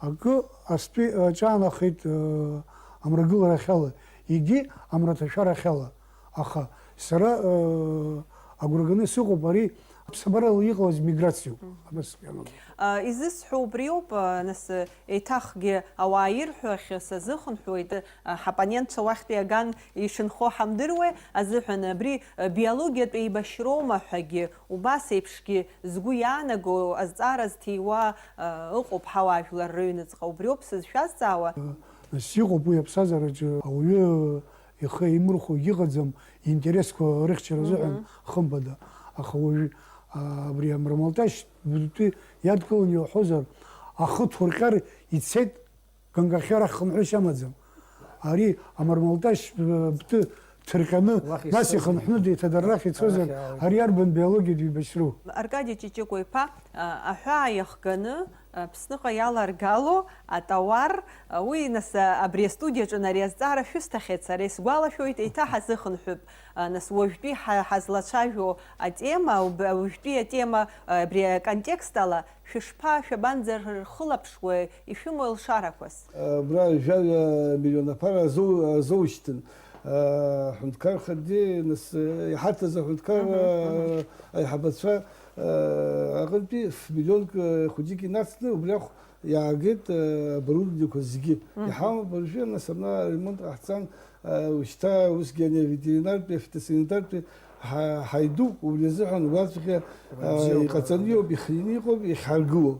акы астәи аҿаанахеит, э, амрагыларахьала, егьи амраҭашәарахьала. Аха сара, э, агәра ганы сыҟоуп, ари аԥсабарала иҟалаз миграциоуп. Мгм. Абас ианалага. А, изысҳәо убриоуп, а, нас, э, еиҭахгьы ауаа ирҳәо ахь сазыхынҳәуеит, а, ҳаппонентцәа уахьтәи аган ишынхо ҳамдыруеи азыҳәан, абри, а, биологиатә еибашьроума ҳәагьы, убас еиԥшгьы згәы иаанаго азҵаара зҭиуа, а, ыҟоуп ҳауаажәлар рыҩныҵҟа. Убриоуп сызшәазҵаауа. Нас иҟоуп уи аԥсҭазаараҿы ауаҩы ихы еимырхәо егьыҟаӡам, интересқәа рыхьчара азыҳәан, Мгм. Хымԥада. Аха уажә, а, абри амрамалташь бтәы иадкыланы иуҳәозар, ахы ҭурҟьар ицеит, ганкахьы арахь хынҳәышьа амаӡам. Ари амрамалташь, э, бтәы ҭырҟьаны, нас ихынҳәны деиҭадаррах ицозар, ари арбан биологиатә еибашьроу? Аркади Ҷыҷыкәа-иԥа, а, аҳәаа иахганы, Аԥсныҟа иаларгало атауар, уи, нас, абри астудиаҿы ари азҵаара шәысҭахьеит, сара исгәалашәоит, еиҭа ҳазыхынҳәып, нас, уажәтәи ҳа-, ҳазлацәажәо атема, уажәтәи атема, абри аконтекст ала, шәышԥа, шәабанӡархылаԥшуеи, ишәымоу алшарақәас? Абра жәаҩа миллион аԥара азоу-, азоушьҭын, аҳәынҭқархагьы, нас, иҳарҭаз аҳәынҭқар аиҳабацәа, аҟынтәи ф-миллионк хәыҷык инацны убри ахә иаагеит, э, оборудованиеқәа зегьы. Мгм. Иҳамоуп уажәы, нас, абна аремонт ҟаҳҵан, э, ушьҭа усгьы ани аветеринартәи, афитосанитартәи ҳа-, ҳаидуп, убри азыҳәан уаҵәҟьа, э, иҟаҵаны иоуп, ихианы иҟоуп, иахьҳаргыло.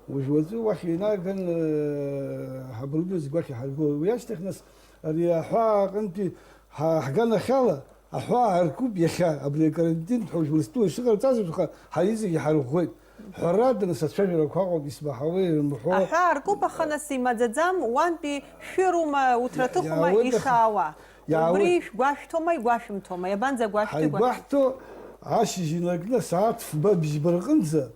Уажә уаҵәы уахь инаган, э, ҳоборудование зегь уахь иҳаргыло. Уи ашьҭахь, нас, ари аҳәаа аҟынтәи ҳа-, ҳганахьала, аҳәаа аркуп иахьа, абри акарантин ҳәа уажә Урыстәыла ишыҟарҵаз еиԥш, ҳара зегьы ҳарӷәӷәеит. Ҳәарада, нас, ацәажәарақәа ыҟоуп, исмаҳауеи ирымҳәо. Аҳәаа аркуп, аха, нас, имаӡаӡам, уантәи шәырума, уҭраҭыхума ишаауа? Убри шәгәашәҭома, игәашәымҭома? Иабанӡагәашәҭо, игәашәымҭо? Ҳаигәаҳҭо, ашьыжь инаркны асааҭ фба бжьба рҟынӡа,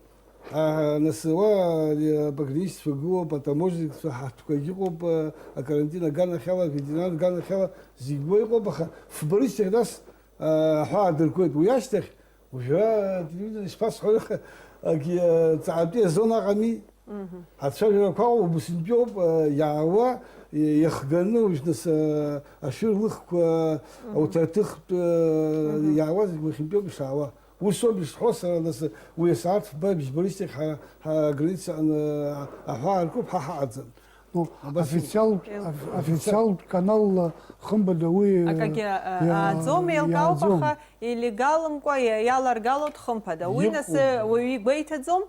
а, нас, уа, ари, апограничникцәа гылоуп, атаможникцәа ҳаҭқәагь ыҟоуп, а, акарантин аганахьала, аветеринар аганахьала, зегь уа иҟоуп, аха фба рышьҭахь, нас, а, аҳәаа дыркуеит. Уи ашьҭахь, уажәы ателевизор ишԥасҳәо, ак-, ҵаатәи азон аҟами. Ацәажәарақәа ыҟоуп, Аԥсынтәиоуп, а, иаауа, и-, иахганы, уажә, нас, а, ашәыр лыхқәа, ауҭраҭыхтә, а, иаауа зегь уахьынтәиоуп ишаауа. Усоуп ишҳәо сара, нас, уи асааҭ фба бжьба рышьҭахь ҳара, ҳа-, аграница аҟны, а, аҳәаа аркуп, ҳа ҳаҟаӡам. Ну, абас официалтә, оф-, официалтә каналла хымԥада уи, акагьы, э, ааӡом, еилкаауп, иааӡом. Аха илегалымкәа иа-, иаларгалоит хымԥада. Уи, нас, э, уаҩы игәеиҭаӡом,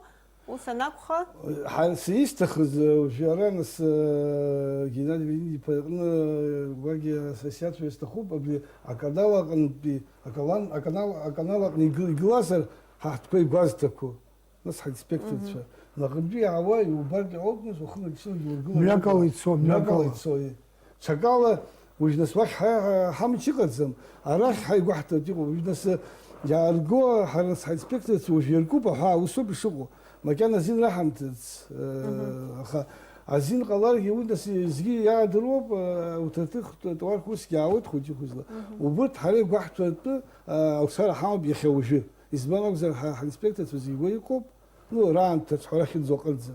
ус анакәха? Ҳа-, сисҭахыз, э, уажәы ара, нас, э, Геннади Вениамин-иԥа иҟны, э, уагьы са сиацәажәар сҭахуп, абри аканал аҟынтәи, акалан-, аканал, аканал аҟны игыл-, игылазар, ҳа ҳтәқәа игәазҭақәоу. Нас ҳаинспекторцәа, наҟынтәи иаауа иубартә иҟоуп, нас уахынлагь-ҽынлагь ургылар. Мҩакала ицо, мҩакала. Мҩакала ицо, еи. Ҽакала, уажә нас уахь ҳа-, ҳа-, ҳамч ыҟаӡам. Арахь ҳаигәаҳҭартә иҟоуп. Уажә нас, э, иаарго, ҳара нас ҳаинспекторцәа уажә иаркуп, аҳәаа, усоуп ишыҟоу. Макьана азин раҳамҭац, э, аха азин ҟаларгьы уи нас зегьы иаадыруоуп, э, уҭаҭых, т-, тауарқәа усгьы аауеит хәыҷы-хәыҷла. Убырҭ ҳара игәаҳҭартәы, э, алшара ҳамоуп иахьа уажәы. Избан акәзар, ҳа-, ҳаинспекторцәа зегь уа иҟоуп, ну, раамҭа аҿҳәара ахьынӡоу аҟынӡа.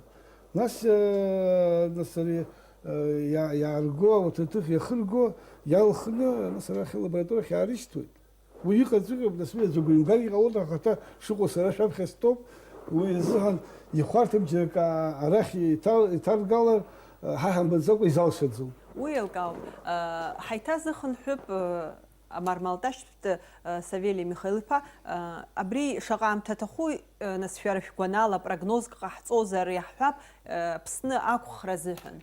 Нас, э, нас ари, э, иа-, иаарго, ауҭраҭых иахырго, иалхны, нас арахь алабораториахь иаарышьҭуеит. Уи иҟаҵәҟьоуп, нас уи аӡәы гәеимгар иҟалоит, ахаҭа шыҟоу сара шәаԥхьа стәоуп, уи азыҳәан ихәарҭам џьарак, а-, арахь иҭал-, иҭаргалар, э, ҳа ҳамбаӡакәа изалшаӡом. Уи еилкаауп. Э, ҳаиҭазыхынҳәып, э, Амармалташьтә, э, Савелий Михаил-иԥа, э, абри шаҟа аамҭа аҭаху, э, нас, шәара шәгәанала, прогнозк ҟаҳҵозар, иаҳҳәап, э, Аԥсны ақәхра азыҳәан?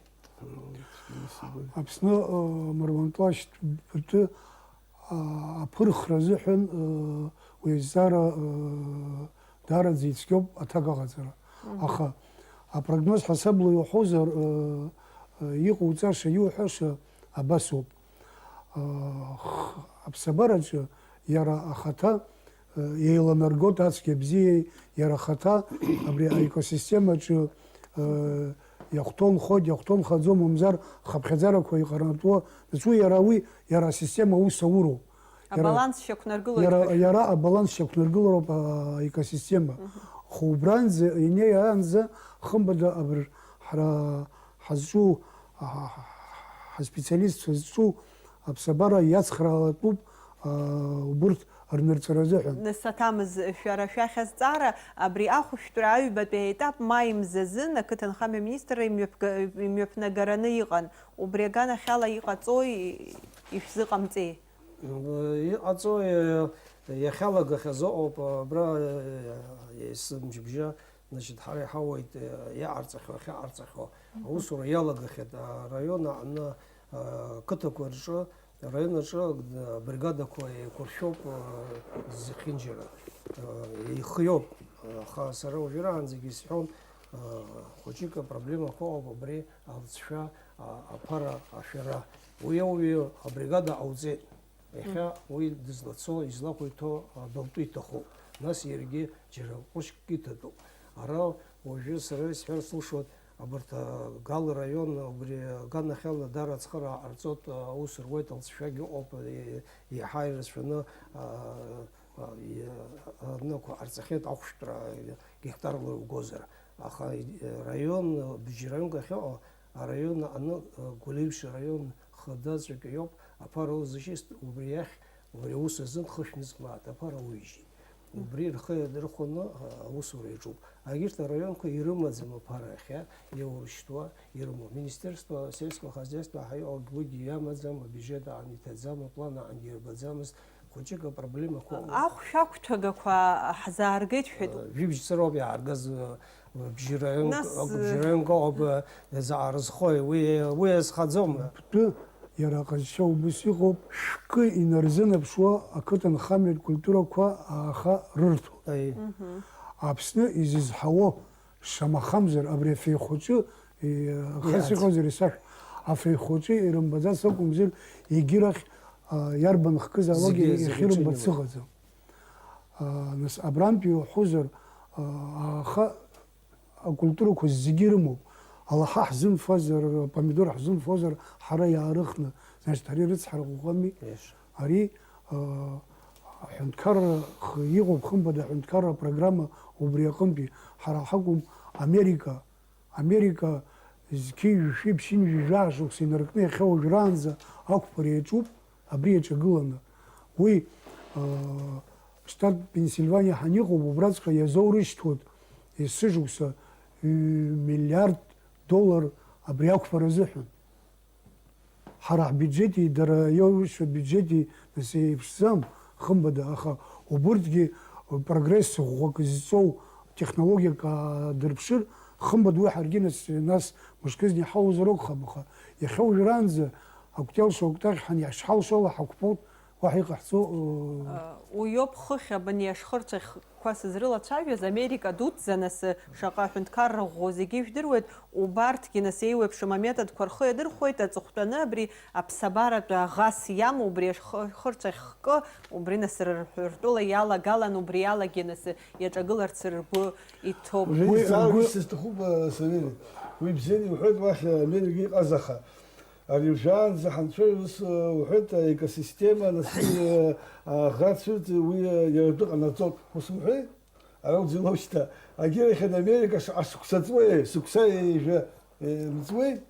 Аԥсны, э, Мармалташьтә быртәы, а, аԥырхра азыҳәан, э, уи азҵаара, э, даараӡа ицәгьоуп аҭак аҟаҵара. Аха апрогноз ҳасабла иуҳәозар, э, э, иҟоуҵаша, иуҳәаша абасоуп. Аԥсабараҿы иара ахаҭа, э, еиланаргоит ацәгьа бзиеи, иара ахаҭа абри аекосистемаҿы, э, иахәҭоу нхоит, иахәҭоу нхаӡом, мамзар хыԥхьаӡарақәа иҟарантәуа, нас уи иара уи, иара асистема аус ауроуп. Иара, Абаланс шьақәнаргылоит иара, ҳәа шәа- иара абаланс шьақәнаргылароуп, а, аекосистема. Аха убранӡа, инеиаанӡа, хымԥада абр-, ҳара ҳазҿу, а, ҳаспециалистцәа зҿу аԥсабара иацхраалатәуп, а, убырҭ рнырҵәара азыҳәан. Нас аҭамыз, шәара шәахь азҵаара, абри ахәышәтәра аҩбатәи аетап маи мзазын ақыҭанхамҩа аминистрра имҩаԥга-, имҩаԥнагараны иҟан. Убри аганахьала иҟаҵои, ишәзыҟамҵеи? Иҟаҵои, иахьалагахьаз ыҟоуп, абра, есымчыбжьа, значит, ҳара иҳауеит, иҟарҵахьоу, ахьыҟарҵахьоу аусура иалагахьеит араион аҟны, ақыҭақәа рҿы, араион аҿы абригадақәа еиқәыршәоуп, зехьынџьара, еихиоуп, аха сара уажәраанӡагьы исҳәон, хәыҷык апроблемақәа ыҟоуп абри алҵшәа, аԥара ашәара. Уи ауаҩы абригада ҟауҵеит. Иахьа уи дызлацо, излақәиҭу адәалтәы иҭахуп. Нас иаргьы џьара ҟәышкгьы иҭатәуп. Ара уажәы сара исҳәар сылшоит, абарҭ, а, Гал раион, убри аганахьала дара ацхыраара ҟарҵоит, а, аус руеит, алҵшәагьы ыҟоуп, е-, еиҳа ирацәаны, а, а, и-, а, нықәа ҟарҵахьеит ахәшәтәра, геқтарла иугозар. Аха, э, раион, бжьы раионк ахьыҟоу, араион аҟны, э, Гәылеиԥшь араион хыдаҵәҟьа иоуп, аԥара узышьҭ, убри иахь, убри аус азын хышә нызқь мааҭ аԥара уижьит. Убри рхы иадырхәаны, а, аусура иаҿуп. Агьырҭ араионқәа ирымаӡам аԥара иахьа, иаурышьҭуа ирымоуп. Министерство сельского хозяйства ҳәа иҟоугь уигьы иамаӡам, абиуџьет аан иҭаӡам, аплан аангьы ирбаӡамызт, хәыҷык апроблемақәа ыҟоуп. Ахәшә агәҭагақәа ҳзааргеит ҳҳәеит. Жәибжь цыроуп иааргаз, бжьы раионк, нас, бжьы раионк ауп, заҟа рызхои, уи, уи азхаӡом. Бтәы иара аҟазшьа убыс иҟоуп, шәкы инарзынаԥшуа ақыҭанхамҩатә культурақәа ааха рырҭоит. Аи. Аԥсны изызҳауа, шамахамзар, абри афеи хәыҷы, и-, хас иҟазар исашәҳә, афеи хәыҷы ирымбаӡац акәымзар, егьирахь, а, иарбан хкызаалакгьы зегьы, зегьы иахьырымбац рыҽынеиуеит. Ыҟаӡам. А, нас, абрантәи уҳәозар, а, ааха акультурақәа зегьы ирымоуп. Алаҳа ҳзымфазар, апомидор ҳзымфозар, ҳара иаарыхны, значит, ари рыцҳара ӷәӷәами. Иашоуп. Ари, а, аҳәынҭқарра х-, иҟоуп, хымԥада, аҳәынҭқарра апрограмма убри аҟынтәи. Ҳара ҳакәым, Америка, Америка зқьи жәшәи ԥшьынҩажәи жәаа шықәса инаркны иахьа уажәраанӡа ақәԥара иаҿуп. Абри иаҿагыланы, уи, аа, штат Пенсильваниа ҳаниҟоу, убраҵәҟьа иазоурышьҭуеит есышықәса, ҩ-, миллиард доллар абри ақәԥара азыҳәан. Ҳара ҳбиуџьети дара иоурышьҭуа абиуџьети нас еиԥшӡам, хымԥада, аха убырҭгьы прогресс ӷәӷәак зҵоу технологиак аадырԥшыр, хымԥада уи ҳаргьы нас, нас мышкызны иҳауазар акәхап, аха иахьа уажәраанӡа Акәтел шоуктахь ҳан-, ишҳалшо ала ҳақәԥоит, уаҳа иҟаҳҵо, ыы. Уиоуп хыхь абни ашхырцәаӷьқәа сызрылацәажәоз, Америка дуӡӡа, нас, шаҟа аҳәынҭқарра ӷәӷәоу зегьы ижәдыруеит, убарҭгьы, нас, еиуеиԥшым аметодқәа рхы иадырхәоит, аҵыхәтәаны абри аԥсабаратәы аӷас иамоу убри ашхы-, хырцәаӷь хкы, убри, нас, рырҳәы-, ртәыла иалагалан, убри алагьы, нас, иаҿагыларц ргәы иҭоуп. Уи, уи ргәы сызҭахуп, а, Савели. Уи бзианы иуҳәоит, уахь Америка иҟаз, аха Ари уажәраанӡа ҳанцәа ус, э, уҳәеит, аекосистема, нас уи, э, аӷа цәырҵ, уи, э, иара атәы ҟанаҵоит. Ус умҳәеи? Ара уӡылоушьҭа, агьырахьын Америка ш-, ашықәса ҵуеи, сықәса ҩажәа, э, мҵуеи?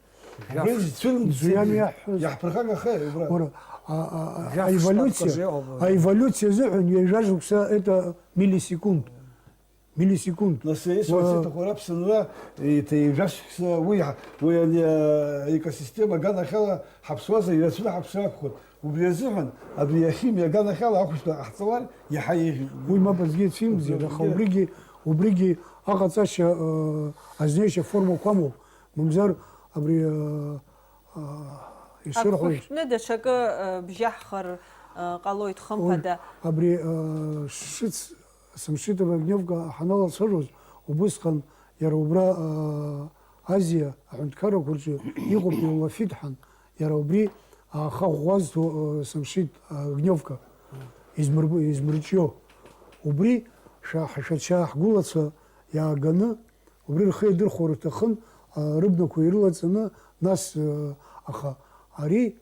Жәаф-, убри зцәырымҵ-, мӡҩами иаҳҳәоз? Иаҳԥырхагахеи убра? Уара, а, а, а, Жәаф аеволюциа, штатқәа зеиуоуп. Аеволюциа азыҳәан ҩажәа шықәса это миллисекунд. Миллисекунд. Нас, исҳәарц Уа- иҭаху, ара Аԥсынра еиҭа ҩажәа шықәса уи ҳа-, уи ани, а, аекосистема аганахьала ҳаԥсуазар, ирацәаны ҳаԥсыр акәхоит. Убри азыҳәан, абри ахимиа аганахьала ахәшәтәра ҟаҳҵалар, иаҳа еиӷьуп. Уи мап азгьы ацәимӡеит, Убри аха азгьы. Убригьы, убригьы аҟаҵашьа, э, азнеишьа формақәа амоуп. Мамзар абри, э, э, ишырҳәо еиԥш. Агәхәыҳәтәны даҽакы, э, бжьаҳхыр, э, ҟалоит, Уи хымԥада. Абри, э, шыц Самшитова Огневка ҳаналацәажәоз, убысҟан иара убра, аа, Азиа аҳәынҭқаррақәа рҿы иҟоуп, иулафит ҳәан, иара убри ааха ӷәӷәа зҭо, аа, Самшит, аа, Огневка измырб-, измырҿио. Убри шәа-, шәача ҳгәылацәа иааганы, убри рхы иадырхәо рҭахын, аа, рыбнақәа ирылаҵаны, нас, аа, аха ари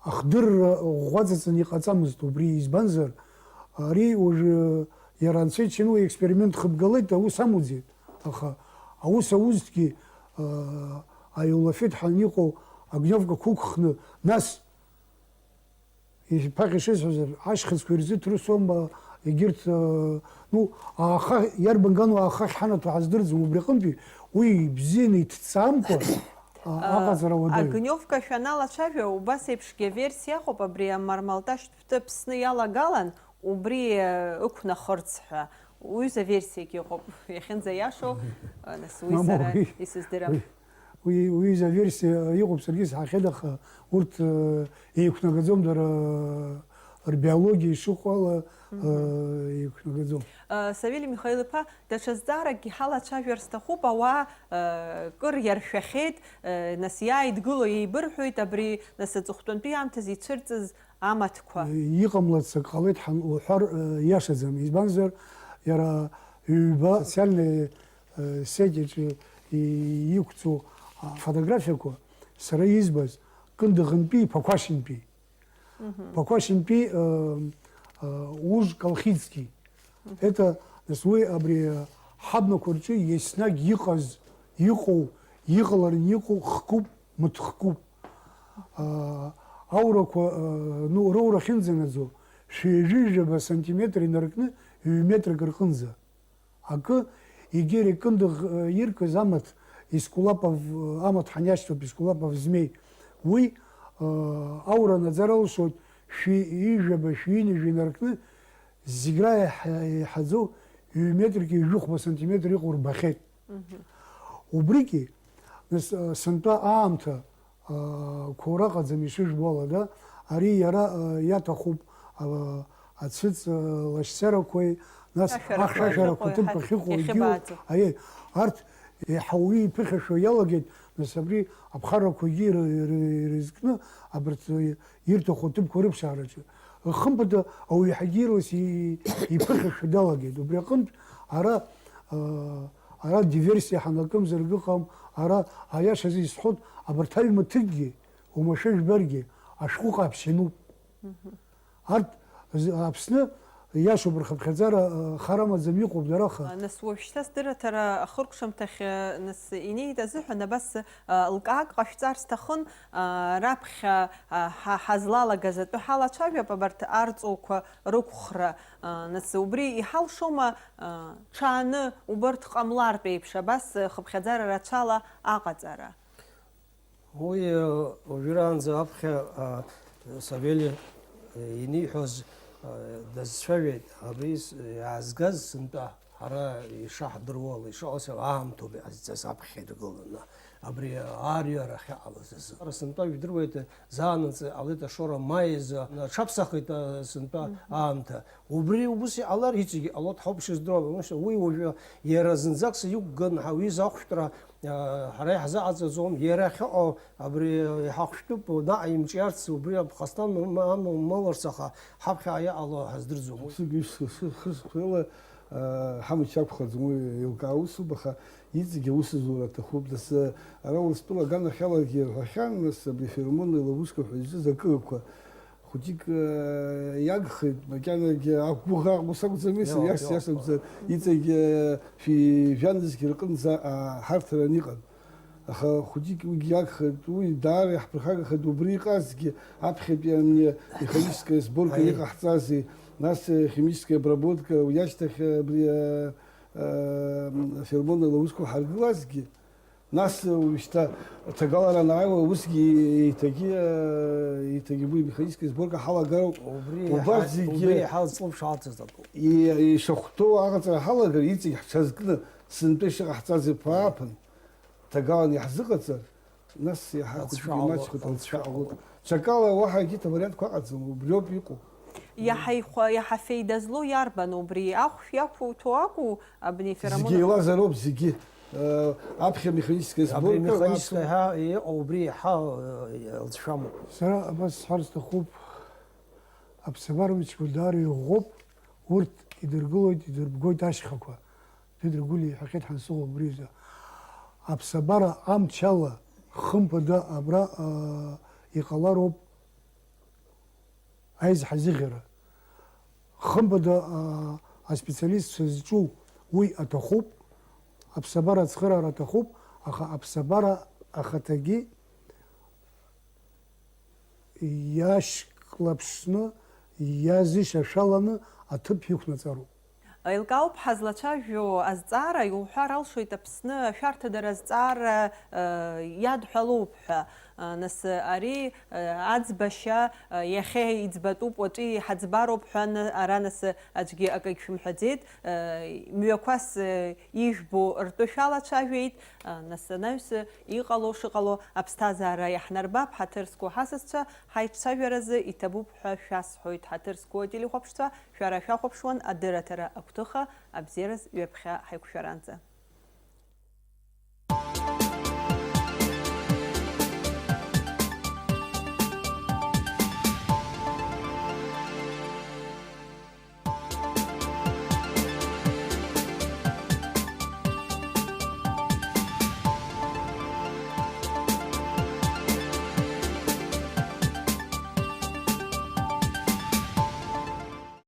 Ахдырра ӷәӷәаҵаҵаны иҟаҵамызт убри, избанзар, ари уажәы иара анцәа ичын уи аексперимент хыбгалеит, аус амуӡеит, аха аус аузҭгьы, аа, аиулафеҭ ҳәа иҟоу огневкақәа ықәхны, нас, ишԥахьа ишысҳәаз, ашьхыцқәа ирзыҭрысуама, егьырҭ, аа, ну, ааха, иарбан гану ааха ахьҳанаҭо ҳаздырӡом, убри аҟынтәи уи ибзианы иҭҵаамкәа, а, А, аҟаҵара уадаҩуп. Огневка шәаналацәажәа, убас еиԥшгьы аверсиа ыҟоуп, абри амармалташьтә фтәы Аԥсны иалагалан, убри, э, ықәнахырц ҳәа. Уҩыза версиагьы ыҟоуп, иахьынӡаиашоу, э, нас уи Мамоу, сара уи, исыздырам. Уи, уи, уҩыза аверсиа иҟоуп, саргьы саҳахьеит, аха урҭ, э, еиқәнагаӡом, дара, э, рбиологиа ишыҟоу ала, э, Мгм. еиқәнагаӡом. Э, Савели Михаил-иԥа, даҽа зҵааракгьы ҳалацәажәар сҭахуп, ауаа, э, кыр иаршәахьеит, э, нас иааидгыло еибырҳәоит, абри, нас, аҵыхәтәантәи аамҭазы ицәырҵыз Амаҭқәа. Иҟамлац ак ҟалеит ҳан уҳәар, э, иашаӡам. Избанзар, иара ҩба социальные, э, сеть аҿы и-, иқәҵоу, а, фотографиақәа, сара избаз, Кындыӷынтәи, Ԥақәашьынтәи. Ԥақәашьынтәи, э, э, уж Колхидский. Это, нас, уи абри, э, ҳабнақәа рҿы еснагь иҟаз, иҟоу, иҟаларан иҟоу хкуп, мыҭхкуп. А, аурақәа, э, ну, роура ахьынӡанаӡо, шәи ҩажәи жәаба сантиметр инаркны ҩ-метрак рҟынӡа. Акы, егьи Кындыӷ, э, иркыз амаҭ, Искулапов, э, амаҭ ҳаниашьҭоуп, Искулапов Змеи. Уи, э, аура наӡар алшоит, шәи ҩажәаба, шәи ҩынҩажәа инаркны, зегь раиҳа-, еиҳаӡоу ҩ-метрки ҩажәихәба сантиметр иҟоу рбахьеит. Убригьы, нас, э, сынтәа аамҭа, аа, қәоура ыҟаӡам, ишыжәбо ала, да, ари иара, аа, иаҭахуп, аа, ацәыҵ, аа, лашьцарақәеи, нас Ашәарақәа ахьшәашәарақәа ахьыҟоу, ҭыԥқәа ахьыҟоу, егьиу, иахьыбааӡо. Аиеи, арҭ еиҳа уаҩы иԥыхьашәо иалагеит, нас абри аԥхаррақәагьы иры-, иры-, ирызкны, абарҭ ирҭаху аҭыԥқәа рыԥшаараҿы. Хымԥада, ауаҩы иаҳагьы ирлас и-, иԥыхьашәо далагеит. Убри аҟынтә, ара, аа, ара диверсиа ҳанакымзар акы ыҟам, ара, аиашазы исҳәоит, абарҭ аҩ-маҭыкгьы, уамашәа жәбаргьы, ашәҟәы ҟаԥшь иануп. Арҭ з-, Аԥсны, иашоуп, рхыԥхьаӡара, э, хар амаӡам, иҟоуп дара, аха. Нас уажәшьҭа сдырраҭара ахыркәшамҭахь, э, нас инеит азыҳәан, абас, э, лкаак ҟашәҵар сҭахын, э, раԥхьа, э, ҳа-, ҳазлалагаз атәы ҳалацәажәап, абарҭ арҵоуқәа рықәхра, э, нас убри иҳалшома, э, ҽааны убарҭ ҟамлартә еиԥш, абас, э, хыԥхьаӡара рацәала аҟаҵара? Уи, уажәраанӡа аԥхьа, а, Савели, а, иниҳәоз, а, дазцәажәеит, абри с-, иаазгаз сынтәа, ҳара ишаҳдыруа ала, ишыҟаз еиԥш аамҭоуп иҟазҵаз аԥхьа иргыланы. Абри аариара ахьыҟалаз азы. Ара сынтәа ижәдыруеит, заанаҵы иҟалеит ашоура, маи азы аҽаԥсахит, а, сынтәа аамҭа. Убри ус иҟалар, иҵегь иҟалоит, ҳауп ишыздыруа, потому что уи уажәы иара зынӡакгьы иқәган, ҳа-, уи изы ахәшәтәра, а, ҳара иаҳзыҟаҵаӡом, иара ахьыҟоу абри иҳахәшәтәуп, наҟ имҿиарц, убри аԥхасҭан ма-, ма-, амаларц, аха ҳаԥхьаҟа иҟало ҳаздырӡом. Ԥсык ҩышықәса хы-, хызқәа рыла, а, ҳамч ақәхаӡом, уи еилкаа усуп, аха иҵегь аусазура аҭахуп, нас, а, ара Урыстәыла аганахьалагьы ирҳәахьан, нас, абри аферомонные ловушка ҳәа изҿыз акырақәа, Хәыҷык, э, иагхеит, макьанагьы ақәгәыӷра ус акәӡами, сара Иоуп, иас-, иоуп. Иасамзар, иҵегь, э, шәи жәанызқь рҟынӡа, а, ҳарҭаран иҟан. Аха хәыҷык уигьы иагхеит, уи даара иаҳԥырхагахеит, убри иҟазгьы аԥхьатәи ани механическая сборка Аиеи. Иҟаҳҵази, нас, э, химическая обработка, уи ашьҭахь, э, абри, э, э, феромонные ловушкақәа ҳаргылазгьы, Нас уажәшьҭа ҭагалара анааиуа, усгьы еиҭагьы, еиҭагьы уи механическая сборка ҳалагароуп. Убри Убас иаҳа-, зегьы убри иаҳа злоуԥшаауа акоуп. И-, ишахәҭоу аҟаҵара ҳалагар, иҵегь ҳҽазкны, сынтәа ишыҟаҳҵаз еиԥш ааԥын, ҭагалан иаҳзыҟаҵар, нас иаҳа Алҵшәа хәыҷык ҟалоит, имаҷхоит, алҵшәа алҵшәа ҟалоит. Ҟалоит. Ҽакала уаҳа егьырҭ авариантқәа ыҟаӡам, убриоуп иҟоу. Иаҳа ихәа-, иаҳа феида злоу иарбану, убри ахәшә иақәуҭәо акәу, абни Зегьы феромон еилазароуп, зегьы. Э, аԥхьа механическая Абри сборка, механическая аԥсуа- ҳәа иҟоу убри иаҳа, э, алҵшәамоуп. Сара абас сҳәар сҭахуп, аԥсабара мчқәа даара иӷәӷәоуп, урҭ идыргылоит, идырбгоит ашьхақәа. Дыдра Гәлиа иҳәахьеит ҳансыҟоу убри азы. Аԥсабара амчала, хымԥада, абра, э, иҟалароуп аизҳазыӷьара. Хымԥада, аа, аспециалистцәа зҿу уи аҭахуп, аԥсабара ацхыраара аҭахуп, аха аԥсабара ахаҭагьы иашьклаԥшны, иазышьашәаланы аҭыԥ иқәнаҵароуп. Еилкаауп ҳазлацәажәо азҵаара, иуҳәар алшоит Аԥсны ашәарҭадара азҵаара, э, иадҳәалоуп ҳәа. Э, нас, ари, э, аӡбашьа, э, иахьа иӡбатәуп, уаҵәы иҳаӡбароуп ҳәа, н-, ара нас аӡәгьы акагь шәымҳәаӡеит. Э, мҩақәас, э, ижәбо ртәы шәалацәажәеит. Э, нас анаҩс иҟало шыҟало аԥсҭазаара иаҳнарбап, ҳаҭыр зқәу ҳасасцәа ҳаиҿцәажәаразы иҭабуп ҳәа шәасҳәоит, ҳаҭыр зқәу ателехәаԥшцәа. Шәара шәахәаԥшуан адырраҭара агәҭыха, абзиараз ҩаԥхьа ҳаиқәшәаранӡа.